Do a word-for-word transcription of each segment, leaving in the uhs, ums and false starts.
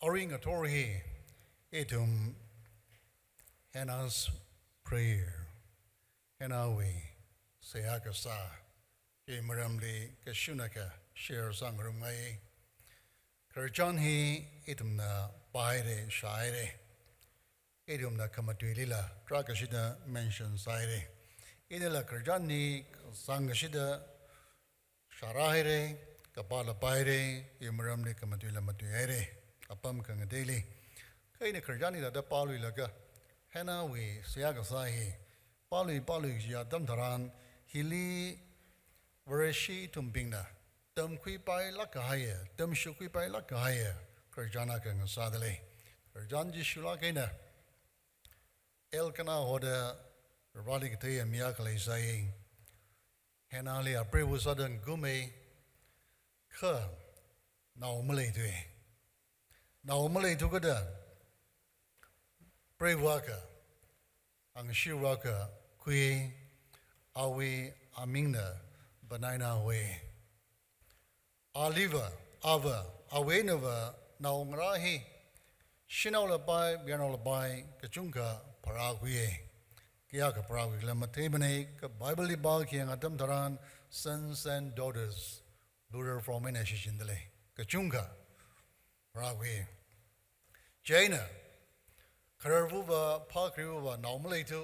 Arui ngathor hi ithum Hannah's Prayer, Hannahwui seihā kasā, chi maramli kashunakha share sāngarumngai. Khararchan hi ithumna pāhaira, shāhaira. Ithumna khamatuilila tarākha shida mention sāhaira. Inala khararchan hi sangkashida shārāhaira, kapāla pāhaira, iwui maramli khamatuila matuihaira. Apam khangateili. Kha ina khararchan hithāda pāluilaga, Hannahwui seihā kasā hi pālui pālui kaji atam tharan, hili Vareshi ithumbingna tamkhuipailāk kahaiya, tamshukhuipailāk kahaiya khararchan akha ngasādalei. Khararchan chi shulāk eina Elkanah hoda Vareli katheiya mi akha leisai. Hannahli apreiva sāda ngakumai, kha nao maleithui. Nao maleithu kajida, preiva akha, angashirva akha khui, awui amingna Peninnah hoi. Aliva, ava, awui einava naongarā hi, shanaola pai, mayarnaola pai, kachungkha pharākhui. Kayākha pharākhui khala matheimana, kha Bible li pākayang atam tharan, sons and daughters, plural form eina shichinda lei. Kachungkha pharākhui. Chieina, khararvava, phākhareiva nao maleithu,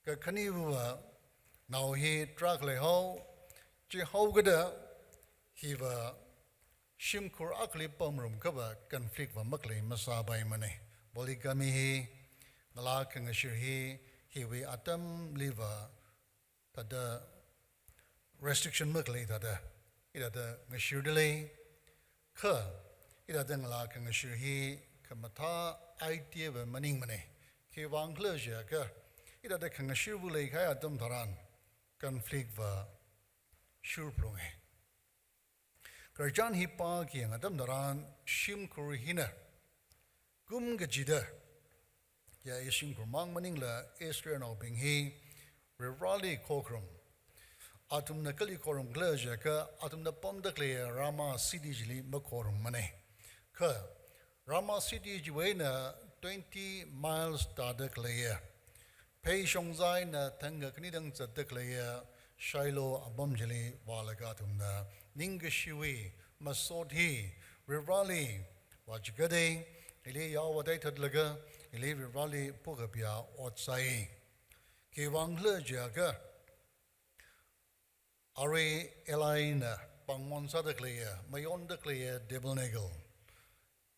kha khaniva nao hi tarākha leihao, chihaokida hiva shimkhur akhali pamrum kava conflict va makhalei masāpaimana. Polygamy hi, ngalā khangashir hi, hiwui atamliva thāda restriction makhalei thāda, hithāda ngashirda lei, kha hithāda ngalā khangashir hi khamathā idea va maningmana. Khiwuivang khala jiakha, hithāda khangashirva leikahai atam tharan, conflict va shurphalunga. Khararchan hi pākayang atam tharan shimkhur hina kum kachida, ya, i shimkhur mang maningla Israelnaobing hi Vareli khokharum. Athumna kali khorum khala jiakha athumna pamda khaleiya Ramah city chili makhorummana. Kha Ramah city chiwui eina twenty miles tāda khaleiya, phei shongza eina thangkha khani tang zatda khaleiya Shiloh apam chili vālaga athumna ningkashiwui masot hi Vareli vāchikatda, hili yao vātaithatlaga, hili Vareli phakaphayā ot sāi. Khiwuivang khala jiakha, arui Eli na pāngmon sāda khaleiya, mayonda khaleiya tabernacle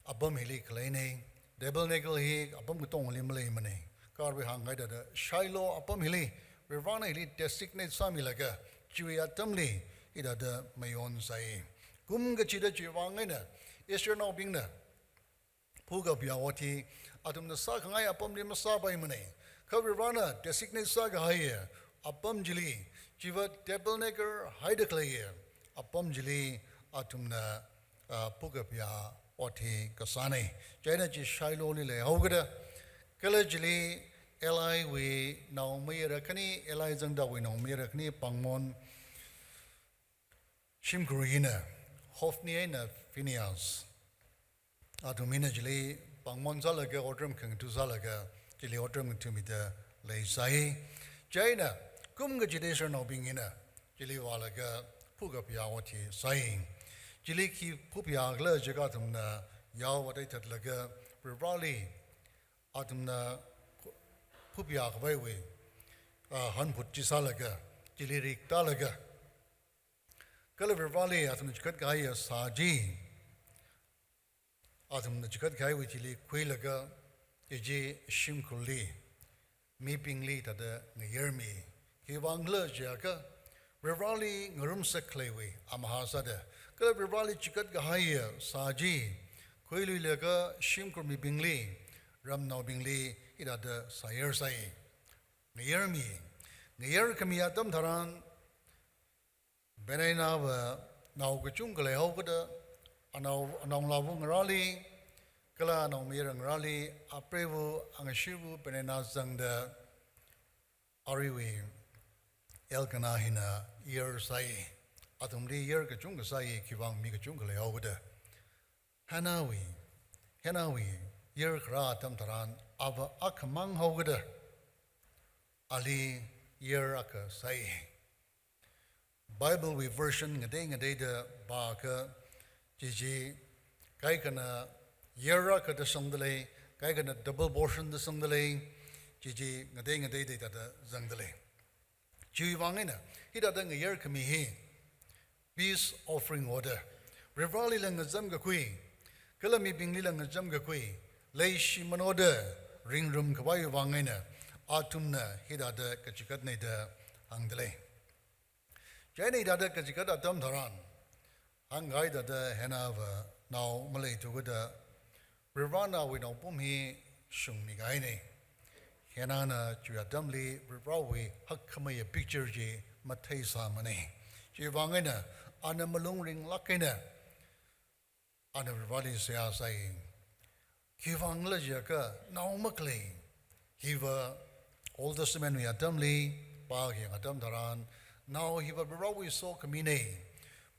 apam hili khaleina. Tabernacle hi apam katongali maleimana. Kha arui hāngkahai thāda Shiloh apam hili, Varena hili designate sāmilaga, chiwui atamli hithāda mayon sāi. Kum kachida chiwuivang eina Israelnaobingna phakaphayā ot hi athumna sākhangai apamli masāpaimana. Kha Varena designate sākahaiya apam chili, chiva tabernacle haida khaleiya apam chili athumna, ah, phakaphayā ot hi kasāna. Chieina chi Shiloh li leihaokida, kala chili Eli wui naomayara khani, Eli zangdawui naomayara khani pāngmon shimkhur hina, Hophni eina Phinehas, athum hina chili pāngmon sālaga otram khangatha sālaga, chili otram ngathāmida leisai. Chieina kum kachida Israelnaobing hina chili vālaga phakaphayā ot hi sāi. Chili khi phakaphayā khala jiakha athumna yao vātaithatlaga Vareli athumna phakaphayā khavaiwui, ah, hanphut chi sālaga, chili riktālaga, kala Vareli athumna chikat kahaiya sā chi athumna chikat kahaiwui thili khuilaga, i chi shimkhurli, mibingli thāda ngayarmi. Khiwuivang khala jiakha, Vareli ngarumsak khaleiwui amaha sāda, kala Vareli chikat kahaiya sā chi khuiluilaga shimkhur mibingli, ramnaobingli hithāda sāyar sāi. Ngayarmi, ngayar khami atam tharan, Peninnah va nao kachungkha leihaokida, anao, anaongalāva ngarāli, kala anaomayara ngarāli, apreiva, angashirva Peninnah zangda, aruiwui Elkanah hina yar sāi. Athumli yar kachungkha sāi, khiwuivang mi kachungkha leihaokida. Hannahwui Hannahwui yar kharā atam tharan ava akhamang haokida ali yar akha sāi. Biblewui version ngatei ngateida pākha, chi chi kaikhana yar akhada sangda lei, kaikhana double portion da sangda lei, chi chi ngatei ngateida hithāda zangda lei. Chiwui vang eina hithāda ngayar khami hi peace offering hoda, Varivarālila ngazam kakhui, kala mibinglila ngazam kakhui, leishimān hoda ringrum khavai vang eina athumna hithāda kachikatna da hāngda lei. Chieina hithāda kachikat atam tharan, hāngkahai thāda Hannahva nao maleithu kida Varivarāna awui naopum hi shungmi kahaina. Hannahna chiwui atamli Varivarāwui hakkhameiya picture chi matheisāmana. Chiwui vang eina ana malung ringlāk eina ana Varivarāli seihā sāi. Khiwui vangkhala jiakha nao makhalei. Hiva Old Testament wui atamli pākhayang atam tharan, nao hiva Varivarāwui sokhami.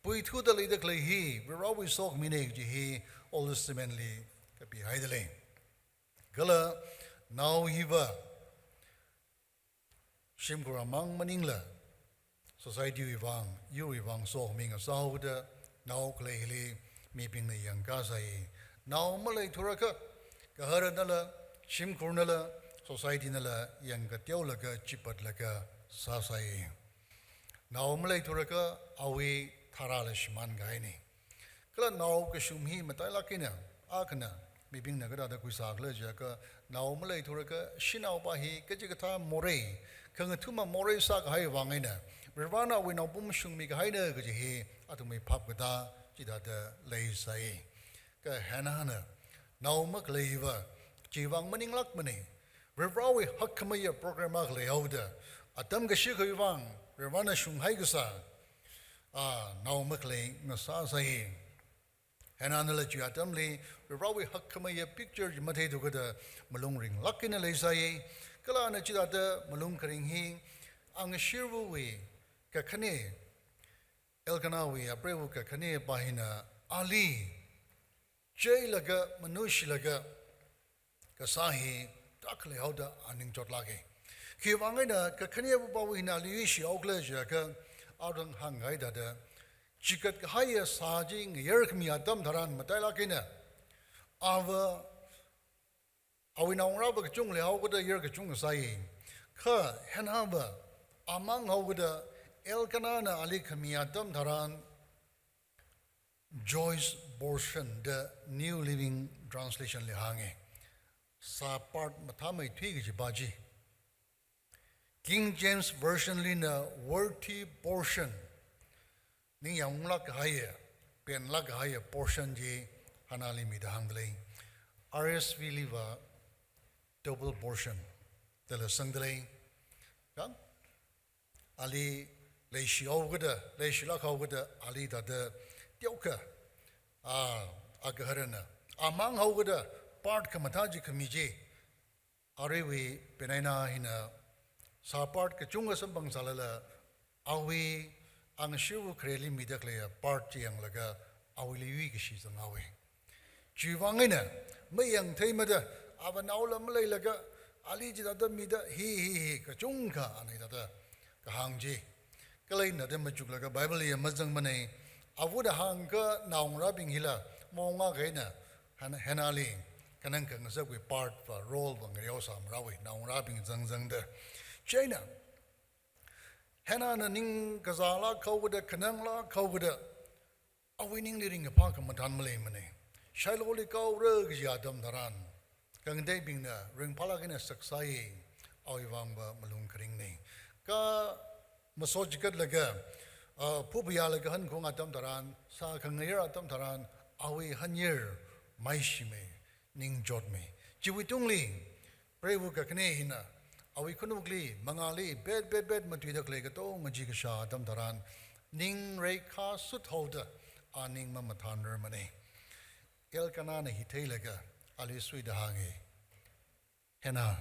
Puithuda leida khalei hi Varivarāwui sokhami kaji hi Old Testament li kapihaida lei. Kala nao hiva shimkhur amang maningla, society wui vang, yurwui vang sokhami ngasā haoda, nao khalei hili mibingna yangkasai. Nao maleithurakha, gaharanala, shimkhurnala, society nala yangkateolaga, chipatlaga sāsai. Nao maleithurakha awui tharāla shimān kahaina. Kala nao kashum hi matailāk eina, akhana mibingna kathāda khuisākhala jiakha, nao maleithurakha shanaopa hi kachikathā morei, khangathuma morei sākahai vang eina, Varivarāna awui naopum shungmi kahaina kaji hi athumwui phap katā chithāda leisai. Kha Hannahna nao makhaleiva chiwui vang maninglākmana. Varivarāwui hakkhameiya program akha leihaoda, atam kashi akhawui vang Varivarāna shunghai kasā, a, nao makhalei ngasāsai. Hannahnala chiwui atamli Varivarāwui hakkhameiya picture chi matheithu kida malung ringlāk eina leisai. Kala ana chithāda malung kharing hi, angashirvawui kakhane, Elkanahwui apreiva kakhanepa hina ali cheilaga, manushilaga kasā hi tarākha leihaoda a ning chotlāka. Khiwui vang eina kakhanepava hina ali yuishihao khala jiakha, arui hāngkahai thāda, chikat kahaiya sā chi ngayar khami atam tharan matailāk eina, ava awui naongarāva kachung leihao kida yar kachungkha sāi. Kha Hannahva amang haokida Elkanahna ali khami atam tharan, Joyce portion da New Living Translation li hānga. Sā part mathāmeithui kajipa chi. King James Version lina worthy portion, ningyānglāk kahaiya, penlāk kahaiya portion chi Hannahli mida hāngda lei. R S V liva double portion dala sangda lei. Kha ali leishihao kida, leishilāk hao kida, ali thāda teokha, a, agaharana amang haokida part khamathā chi khami chi, aruiwui Peninnah hina sā part kachungkha samphang sālala, awui angashirva khareli mida khaleiya part chi yanglaga awuili yuikashi zanghaowa. Chiwui vang eina, mayangtheimada, ava naola maleilaga, ali chithāda mida, hi, hi, hi, kachungkha ana hithāda kahāng chi. Kala ina da machuklaga Bible li mazangmana, avana hāngkha naongarābing hila, mongakha eina, Hannah, Hannahli, kanang khangasakwui part va, role va ngareosāmarāhaowa, naongarābing zangzangda. Chieina, Hannahna ning kazālāk hao kida, khananglāk hao kida, awui ningli ringkaphā khamathān maleimana. Shilohli kaora kaji atam tharan, khangateibingna ringphālāk eina saksai, awui vangva malung kharingna. Kha maso chikatlaga, a, phupayālaga hankhung atam tharan, sā khangayar atam tharan, awui hanyar maishima, ningchotma. Chiwuitungli, preiva kakhane hina, awui khanukli, mangāli, bet, bet, bet, matuida khalei katonga chi kashā atam tharan, ning reikha sut haoda, a ning mamathānrarmana. Elkanahna hi theilaga, ali suida hānga. Hannah,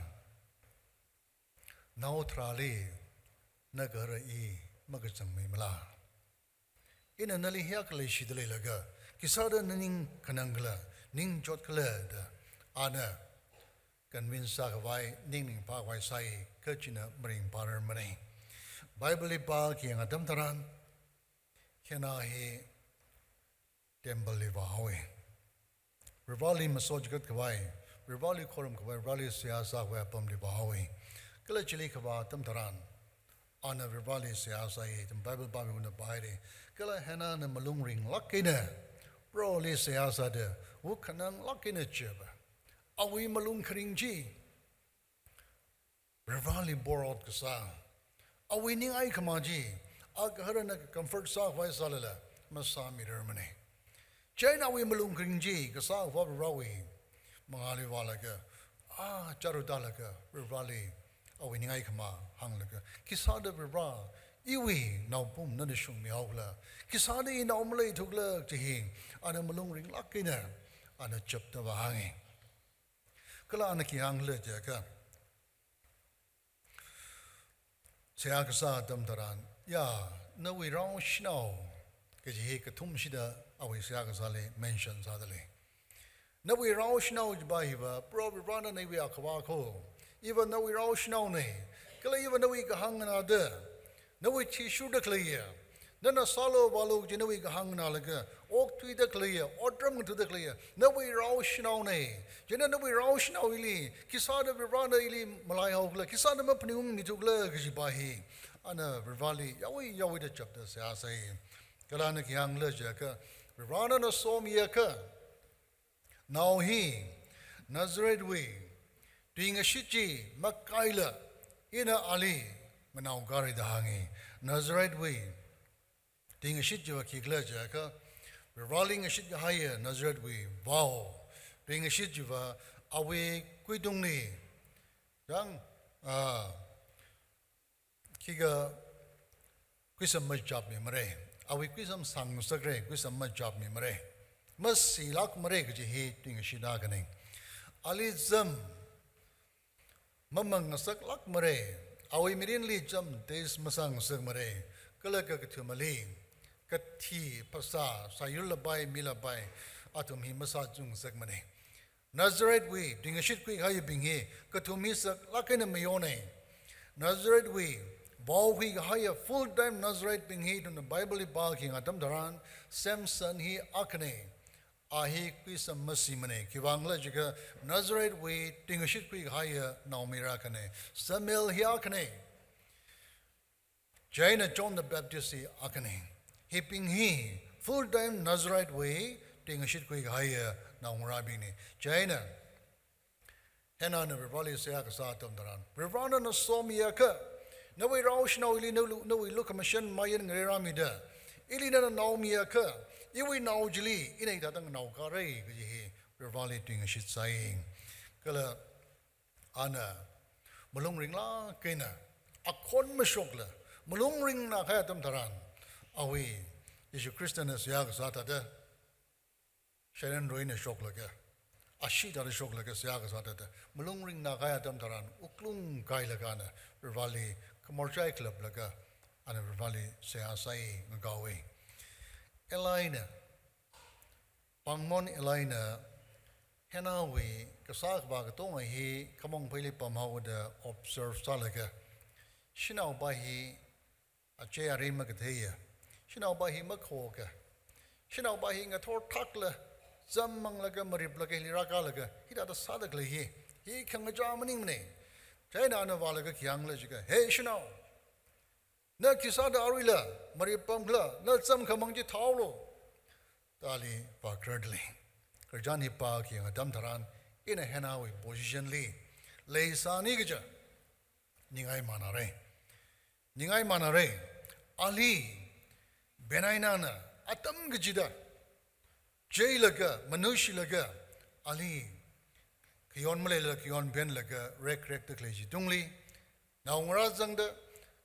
nao tharāli, nagahara i, makachangmeimala? Ina nali hiyākha leishida leilaga, khisāda naning khanangkhala, ning chotkhala da ana convince sākhavai, ningning phākhavai sāi, kha china maringphārarmana. Bible li pākhayang atam tharan, Hannah hi temple li vāhaowa. Varivarali masot chigatkhavai, Varivarali khorumkhavai, Varivarali seihā sākhavai apamli vāhaowa. Kala chili kavā atam tharan, ana Varivarali seihā sāi, tam Bible pāmiwui eina pāhaira. Kala Hannahna malung ringlāk eina Proholi seihā sāda, wuk khananglāk eina chaba. Awui malung kharing chi Varivarali bor ot kasā, awui ningai khamā chi, a gaharana comfort sākhavai sālala, masāmirarmana. Chieina awui malung kharing chi kasā Avā Varivarawui mangāli vālaga, a, chāra tālaga Varivarali awui ningai khamā hānglaga, khisāda Varivara, iwui naopum nana shungmihaokhala, khisāda i nao maleithukhala kaji hi, ana malung ringlāk eina ana chapta vāhānga. Kala ana khi hāngkhala jiakha, seihā kasā atam tharan, ya, nawui rao shanao kaji hi kathumshida awui seihā kasāli mention sāda lei. Nawui rao shanao chiva hiva, Proho Varivarana nawui akhavā kho, iva nawui rao shanaona, kala iva nawui kahāng nganāda, nawui thishurda khaleiya, nana sālu vālu kaji nawui kahāng nganālaga, okthuida khaleiya, otram ngathuda khaleiya, nawui rao shanaona. Chieina nawui rao shanao hili, khisāda Varivarana ili malaihaokhala, khisāda maphaningungmithukhala kajiva hi, ana Varivarali yaoi yaoida chapta seihā sāi. Kala ana khi hāngkhala jiakha, Varivarana somiakha, nao hi Nazarethwui tuingashit chi makaila, ina ali nganaokara da hānga. Nazarethwui tuingashit chiva khikhala jiakha, Varivarali ngashit kahaiya Nazarethwui vao. Tuingashit chiva awui kuitungli, yang, a, khikha kuisam machapmimara, awui kuisam sāngasakra, kuisam machapmimara, masilākmara kaji hi tuingashit akhana. Ali zam mamangsaklākmara, awui mirinli zam taste masāngasakmara, kala kakathumali kathi, phasā, sāyurlapai, milapai, athum hi masāchungngasakmana. Nazarethwui tuingashit khuikahaiyabing hi kathum hi saklāk eina mayona. Nazarethwui vao khuikahaiya full time Nazarethbing hi ithumna Bible li pākhayang atam tharan, Samson hi akhana. A hi kuisam masimana. Khiwuivang khala jiakha Nazarethwui tuingashit khuikahaiya naomayara akhana. Samuel hi akhana. Chieina John the Baptist hi akhana. Hibing hi full time Nazarethwui tuingashit khuikahaiya naongarābingna. Chieina Hannahna Varivarali seihā kasā atam tharan, Varivara nana somiakha, nawui rao shanao ili nawui lu-, nawui lukhamashan mayan ngareirāmida, ili nana naomiakha, iwui nao chili ina hithāda nganaokara kaji hi Varivarali tuingashit sāi. Kala ana malung ringlāk eina, akhon mashokla, malung ringna kahai atam tharan, awui Jishu Khristana seihā kasā thāda, Sharon roina shoklaga, ashee thāda shoklaga seihā kasā thāda, malung ringna kahai atam tharan, wuklung kailaga ana Varivarali khamorchai khalaplaga, ana Varivarali seihā sāi, ngakaowa. Elina, pāngmon Elina, Hannahwui kasā khavā katonga hi khamong pheili pamhaoda observe sālaga, shanaova hi achei arei makatheiya, shanaova hi makhoka, shanaova hi ngathor thakla, zam manglaga, mariplaga, hili rākalaga, hithāda sāda khalei hi, hi khangachā maningmana. Chieina ana vālaga khi hāngkhala jiakha, "Hey shanao, na khisāda aruila marip pamkhala, na zam khamang chi thāhaolu," da ali vākhararda lei. Khararchan hi pākhayang atam tharan, ina Hannahwui position li leisāni kaja, ningai manāra. Ningai manāra. Ali, Peninnahna atam kachida cheilaga, manushilaga, ali khayon maleila khayon penlaga rekrekda khalei chitungli, naongarā zangda,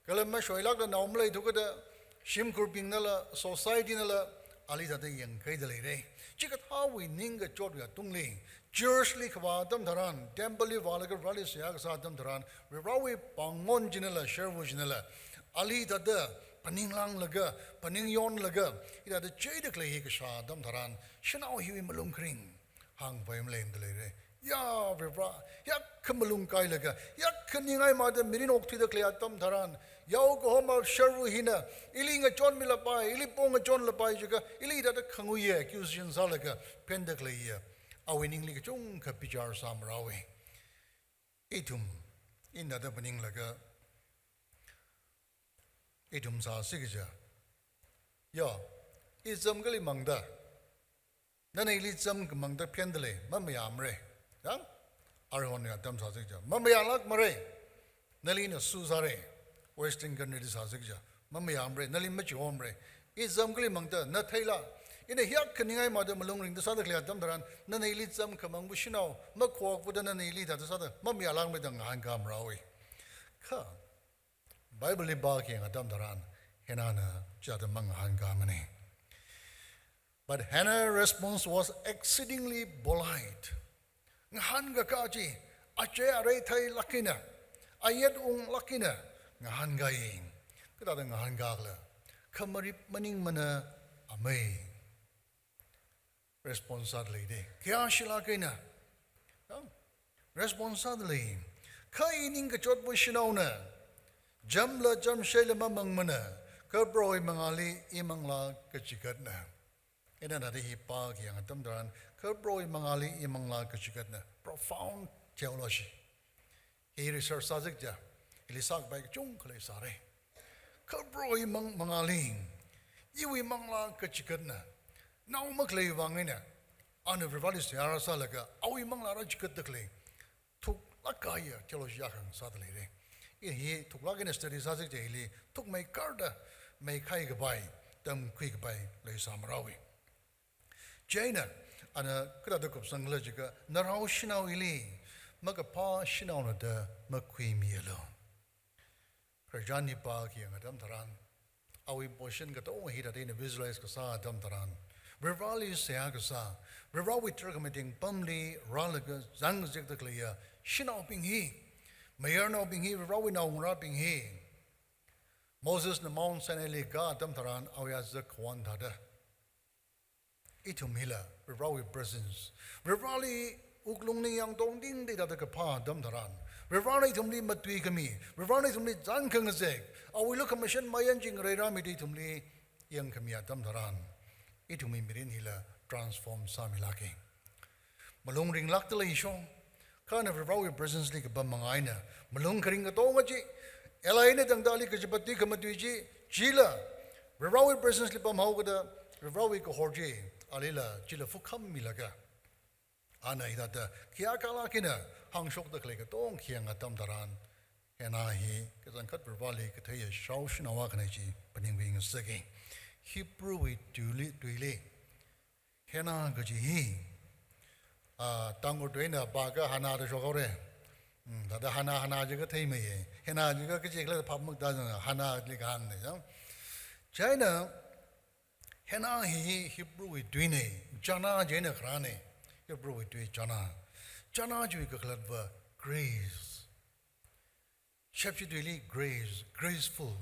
kala mashoilākda nao maleithukada, shimkhurbingnala, society nala, ali thāda yangkhuida leira. Chikathāwui ningkachotwui atungli, church li kavā atam tharan, temple li vālaga Varivarali seihā kasā atam tharan, Varivarawui pāngmon chinala, shervu chinala, ali thāda phaninglānglaga, phaningyonlaga, hithāda cheida khalei hi kashā atam tharan, shanao hiwui malung kharing, hāngpai maleimada leira. Ya, Varivara, yākha malung kailaga, yākha ningai mada mirin okthuida khalei atam tharan, yao kahoma sharvu hina, ili ngachonmilapai, ili pong ngachonlapai jiakha, ili hithāda khanguiya, accusation sālaga, phenda khaleiya. Awui ningli kachungkha bichar sāmarāwui. Ithum, ina da phaninglaga, ithum sāsi kaja. Ya, i zam kali mangda. Nana ili zam khamangda phenda lei, mamayāmara. Yang? Arihon ya atam sāsi kaja. Mamayālākmara. Nali na su sāra. Western country li sāsi kaja. Mamayāmara. Nali machihomara. I zam kali mangda, na theila. Ina hiyākha ningai mada malung ringda sāda khalei atam tharan, nana ili zam khamangva shanao, makhuakva da nana ili thāda sāda, mamayālākmara da ngahānkā marāwui. Kha, Bible li pākhayang atam tharan, Hannahna chithāda mangahānkāmana. But Hannah's response was exceedingly polite. Ngahānkakā chi, achei arei theilāk eina, ayet unglāk eina, ngahānkāya. Kathāda ngahānkā khala, khamarip maningmana amei. Response sāda lei da. Kayāshilāk eina. Yang? Response sāda lei. Kha i ningkachotva shanaona. Jamla jamsheila mamangmana. Kha Prohowui mangāli i manglā kachikatna. Ina nada hi pākhayang atam tharan, kha Prohowui mangāli i manglā kachikatna. Profound theology. Hi research sāsi kaja, ili sākapai kachungkha leisāra. Kha Prohowui mang-, mangāli, iwui manglā kachikatna, nao makhalei vang eina, ana Varivarali seihā rāsālaga, awui manglā rāchikatda khalei, thuklāk kahaiya theology akha sāda leira. I hi thuklāk eina study sāsi kaja hili, thukmeikarda, meikhai kapai, tamkhui kapai, leisā marāwui. Chieina, ana kathāda kupsang khala jiakha, narao shanao ili, makaphā shanaona da makhuimialu. Khararchan hi pākhayang atam tharan, awui portion katonga hithāda ina visualize kasā atam tharan, Varivarali seihā kasā, Varivarawui tarākha meeting pamli rālaga zangkazekda khaleiya shanaobing hi, mayarnaobing hi, Varivarawui naongarābing hi, Mosesna Mount Sinai li kā atam tharan, awui azak khawan thāda. Ithum hila, Varivarawui presence. Varivarali wuklung ningyāng tongtingda hithāda kaphā atam tharan, Varivarana ithumli matuikhami, Varivarana ithumli zangkhangazek, awui lukhamashan mayān chi ngareirāmida ithumli yangkhami atam tharan, ithumwui mirin hila transform sāmilāka. Malung ringlākda leisho, kha ana Varivarawui presence li kapam manga eina, malung kharing katonga chi, Eli eina tangda ali kachipat tui khamatui chi, chila, Varivarawui presence li pamhaokida, Varivarawui kahor chi, alila, chila phukhammilaga. Ana hithāda, khayākhalāk eina, hāngshokda khalei katonga khayang atam tharan, Hannah hi, kachangkhat Varivarali katheiya shao shanao akhana chi, phaningkhui ngasaka. Hebrew wui tuili, tuili, Hannah kaji hi, ah, Tangkhul tuina pākha Hana da shokhaora. Hmm, thāda Hana, Hana jiakha theimeiya. Hannah jiakha kachi khala phap makda zanga, Hana li kahāngna, yang. Chieina, Hannah hi Hebrew wui tuina, Chana chieina kharāna, Hebrew wui tui Chana. Chana chiwui kakhalatva grace. Shepshi tuili grace, graceful.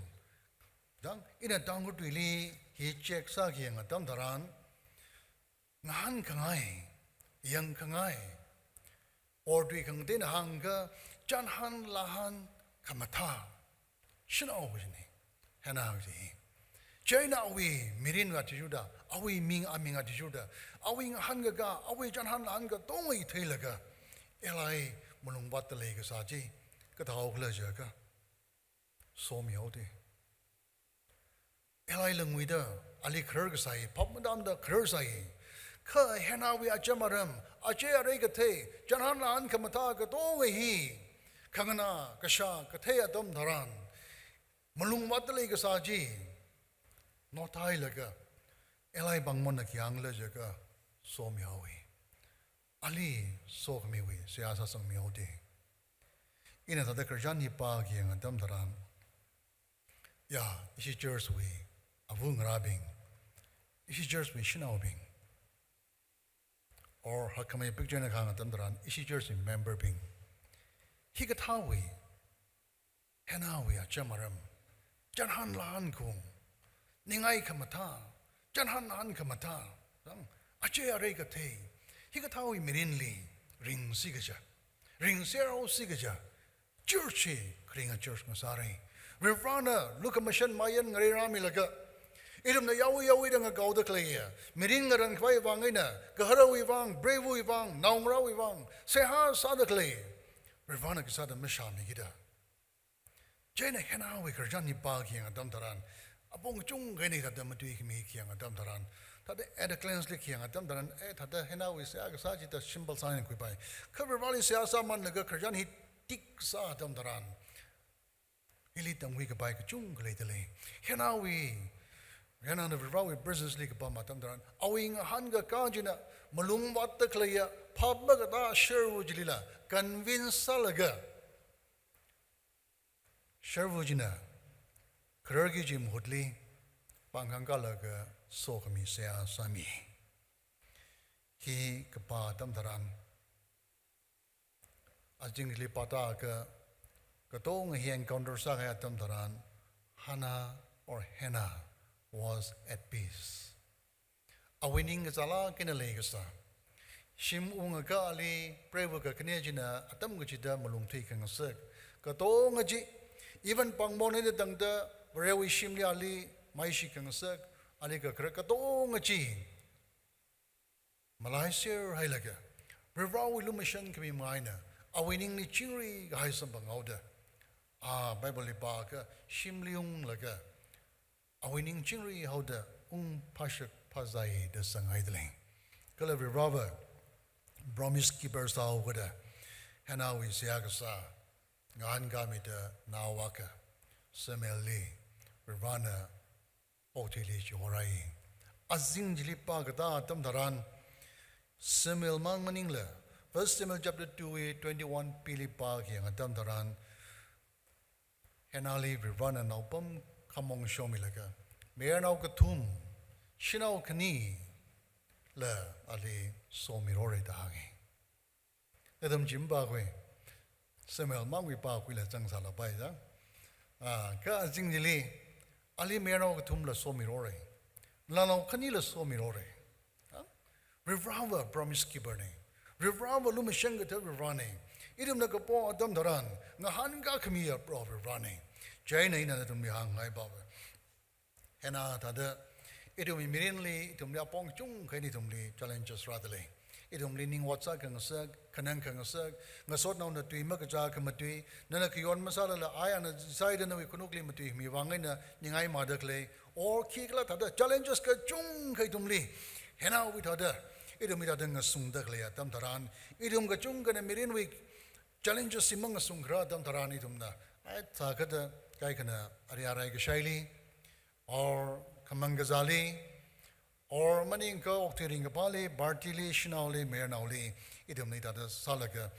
Yang, ina Tangkhul tuili hi check sākhayang atam tharan, ngahānkhangai, yangkhangai, or tui khangateina hāngakha, chānhān lāhān khamathā, shanao kajina, Hannah kaji hi. Chieina awui mirin athishurda, awui ming aming athishurda, awui ngahānkakā, awui chānhān lāhān katonga theilaga, Eli malung vātda lei kasā chi, kathāhao khala jiakha, somihaoda. Eli langwuida, ali kharar kasā hi, phap matamda kharar sāi. Kha Hannah wui acham aram, achei arei kathei, chānhān lāhān khamathā katonga hi, khanganā, kashā, kathei atam tharan, malung vātda lei kasā chi, nothailaga, Eli pāngmonna khi hāngkhala jiakha, somihaowa. Ali sokhamiwui, seihā sāsangmihaoda. Ina thāda khararchan hi pākhayang atam tharan, ya, ishi church wui, āva ngarābing, ishi church wui shanaobing, or hakkhamei picture na kahāng atam tharan, ishi church wui member bing. Hikathāwui, Hannah wui acham aram, chānhān lāhān khaung, ningai khamathā, chānhān lāhān khamathā, yang, achei arei kathei, Hikathāwui mirinli ringsi kaja, ringserhaosi kaja, church hi kharinga church ngasāra. Varivarana lukhamashan mayan ngareirāmilaga, ithumna yaoi yaoida ngakaoda khaleiya, mirin ngaran khavai vang eina, gaharawui vang, preiva̱wui vang, naongarāwui vang, seihā sāda khalei Varivarana khisāda mashāmikida. Chieina Hannahwui khararchan hi pākhayang atam tharan, apong kachungkha eina thāda matuikhami khayang atam tharan, thāda at a glance li khayang atam tharan, eh, thāda Hannahwui seihā kasā chithāda simple sāningkhuipai. Kha Varivarali seihā sāmanlaga khararchan hi tik sā atam tharan, hili tamkhui kapai kachungkha leidalei. Hannahwui, Hannahna Varivarawui presence li kapam atam tharan, awui ngahānkakā china malung vātda khaleiya phap makatā sharvu chilila convince sālaga, sharvu china khararki chi mahutli pāng khangkālaga sokhami seihā sāmi. Hi kapā atam tharan, azingli pātākha, katonga hi encounter sākahai atam tharan, Hannah or Hannah was at peace. Awui ning kazālāk eina leikasā. Shim ungakha ali preiva̱ kakhane china atam kachida malung thuikhangasak. Katonga chi, even pāngmon eina tangda Varewui shimli ali maishikhangasak, ali kakharar katonga chi malaiser hailaga, Varivarawui lumashan khami manga eina, awui ningli chingri kahai samphang haoda, a Bible li pākha shimli unglaga, awui ning chingri haoda ungphāshap phāzai da sanghaidalei. Kala Varivara va promise keeper sāhaokida, Hannahwui seihā kasā, ngahānkāmida nao akha, Samuel li, Varivarana okathuili chihorai. Azing chili pākatā atam tharan, Samuel mang maningla, First Samuel chapter two wui twenty-one P li pākhayang atam tharan, Hannahli Varivarana naopam khamong shomilaga, mayarnao kathum, shanao khanila ali somirora da hānga. Nathum chi mapākhui, Samuel mangwui pākhuila zangsālapai da. Ah, kha azing chili, ali mayarnao kathumla somirora. Ngalānao khanila somirora. Ah? Varivara va promise keeper na. Varivara va lumashan kathar Varivarana. Ithumna kapo atam tharan, ngahānkā khamiya Proho Varivarana. Chieina ina nathumli hāngngaipa va, Hannah thāda, ithumwui mirinli, ithumli apong kachungkha eina ithumli challenges rādalei. Ithumli ning ot sākhangasak, khanangkhangasak, ngasotnaona tui makachā khamatui, nana khayon masālala, ai ana sāida nawui khanukli matuikhami vang eina ningai māda khalei, or khikhala thāda challenges kachungkha ithumli, Hannahwui thāda, ithumli thāda ngasungda khalei atam tharan, ithum kachungkhana mirinwui challenges hi mangasungkharā atam tharan ithumna, ai thākha thāda kaikhana ari arai kashaili, or khamang kazāli, or maningakha okthui ringkaphāli, party li, shanaoli, mayarnaoli, ithumna hithāda sālaga,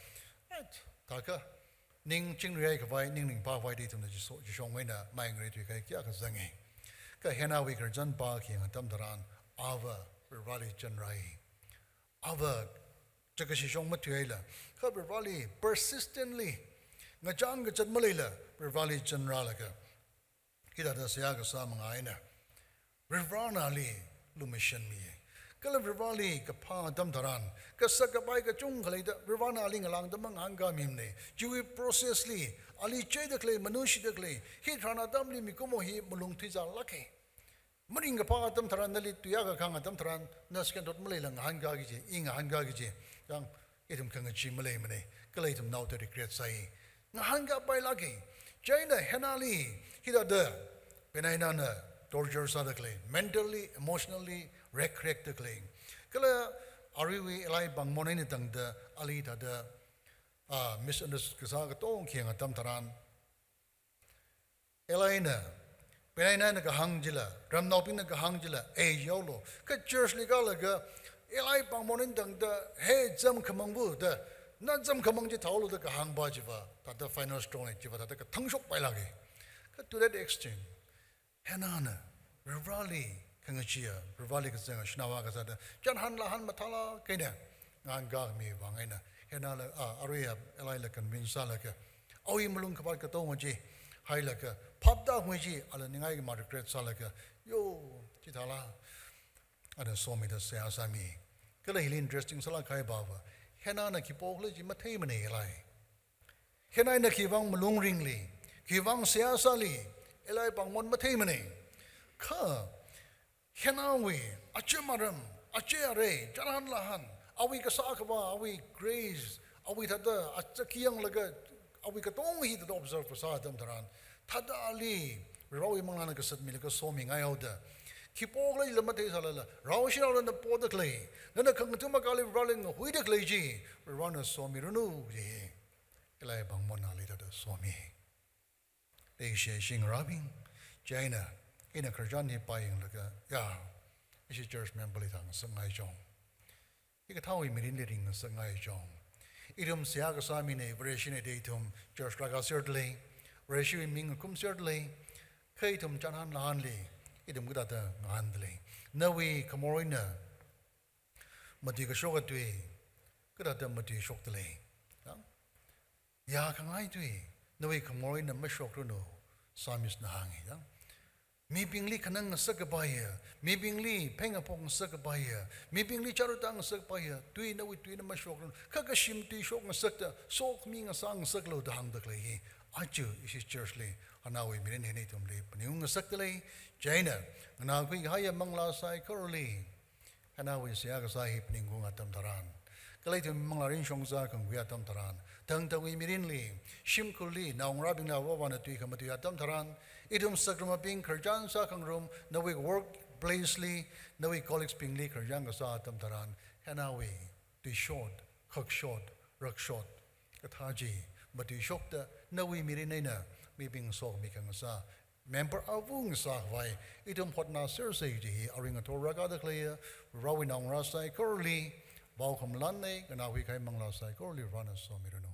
ai thākha ning chingri khavai, ning ringphā khavai da ithumna chiso-, chishong eina mai ngareithui kahai kayākha zanga. Kha Hannahwui khararchan pākhayang atam tharan, ava Varivarali chanrai. Ava chakashi shong mathuihaila, kha Varivarali persistently, ngachang kachat maleila, Varivarali chanrālaga, hithāda seihā kasā manga eina Varivarana ali lumashanmi. Kala Varivarali kaphā atam tharan, kasak kapai kachungkha leida, Varivarana ali ngalāngda mangahānkāmimana. Chiwui process li, ali cheida khalei, manushida khalei, hitharan atamli mikumo hi malung thuizālāka. Maringkaphā atam tharan, nali tui akha kahāng atam tharan, na second thought maleila ngahānkāki kaji, i ngahānkāki kaji, yang ithum khangachee maleimana, kala ithumna thāda regret sāi. Ngahānkāpailāka. Chieina Hannahli, hithāda, Peninnahna torture sāda khalei, mentally, emotionally, wreck wreckda khalei. Kala aruiwui Eli pāngmon eina tangda, ali thāda, ah, misunderstood kasā katonga khayang atam tharan, Elina, Peninnahna kahāng chila, ramnaobingna kahāng chila, ei yaolo. Kha church li kālaga, Eli pāngmon eina tangda, hey, zam khamangva da, na zam khamang chi thaolu da kahāngpa chiva, thāda final straw na chiva, thāda kathang shokpailāka. Kha to that extent, Hannahna, Varivarali khangacheeya, Varivarali kazanga shanao akha sāda, chānhan lāhan mathālāk eina ngahānkāmi vang eina, Hannahla, ah, aruiya Elila convince sālaga, awui malung kaphat katonga chi hailaga, phaptākhui chi, ala ningai khamā regret sālaga, yo, chithāla, ana somida seihā sāmi. Kala hili interesting sālāk kahai pava, Hannahna khi pokhala chi matheimana Eli. Hannahna khivang malung ringli, khivang seihā sāli, Eli pāngmon matheimana. Kha Hannahwui achei aram, achei arei, chānhān lāhān, awui kasā khavā, awui grace, awui thāda achāki yanglaga, awui katonga hi thāda observe sā atam tharan, thāda ali Varewui manglāna kasat milaga somingai haoda. Khi pokhala chila matheisālala, rao shiraona nana poda khalei, nana khangathum akhali Vareli ngahuida khalei chi, Varena somiranu ji. Eli pāngmon ali thāda somi. Leishi shingrabing, chieina, ina khararchan hi pāyanglaga, ya, ishi church member li thang sāngai chong. Ikathāwui mirinli ring sāngai chong. Ithum seihā kasā mina, Vareshina da ithum church rākā serdalei, Vareshiwui ming ngakum serdalei, kha ithum chānhān lāhānli, ithum kathāda ngahāndalei. Nawui khamor eina matuikashok atui, kathāda matuishokdalei. Ya? Yākhangai tui, nawui khamor eina mashokranu, Psalmist na hāngi, ya. Mibingli khanang ngasak kapaiya, mibingli pheng aphok ngasak kapaiya, mibingli chāra tā ngasak kapaiya, tui nawui tuina mashokranu, kha kashim tui shok ngasakta, sokhami ngasā ngasaklu da hāngda khalei hi, aja ishi church li, Hannahwui mirin hina ithumli phaningung ngasakdalei, chieina, nganākhui kahaiya manglā saikorali, Hannahwui seihā kasā hi phaningungkhui atam tharan, kala ithum manglā ringshong sākhanguiya atam tharan, thangthangwui mirinli, shimkhurli, naongarābingla avāvana tui khamatui atam tharan, ithum sākramabing khararchan sākhangarum, nawui workplace li, nawui colleagues bingli khararchan kasā atam tharan, Hannahwui tuishot, khakshot, rakshot kathā chi matuishokta, nawui mirin eina mibing sokhami khangasā, member āva ngasā khavai ithum hotnā sersa ji hi arui ngathor rākāda khaleiya Varewui naongarā saikorali, vaokhamalan eina nganākhui kahai manglā saikorali Varena somiranu.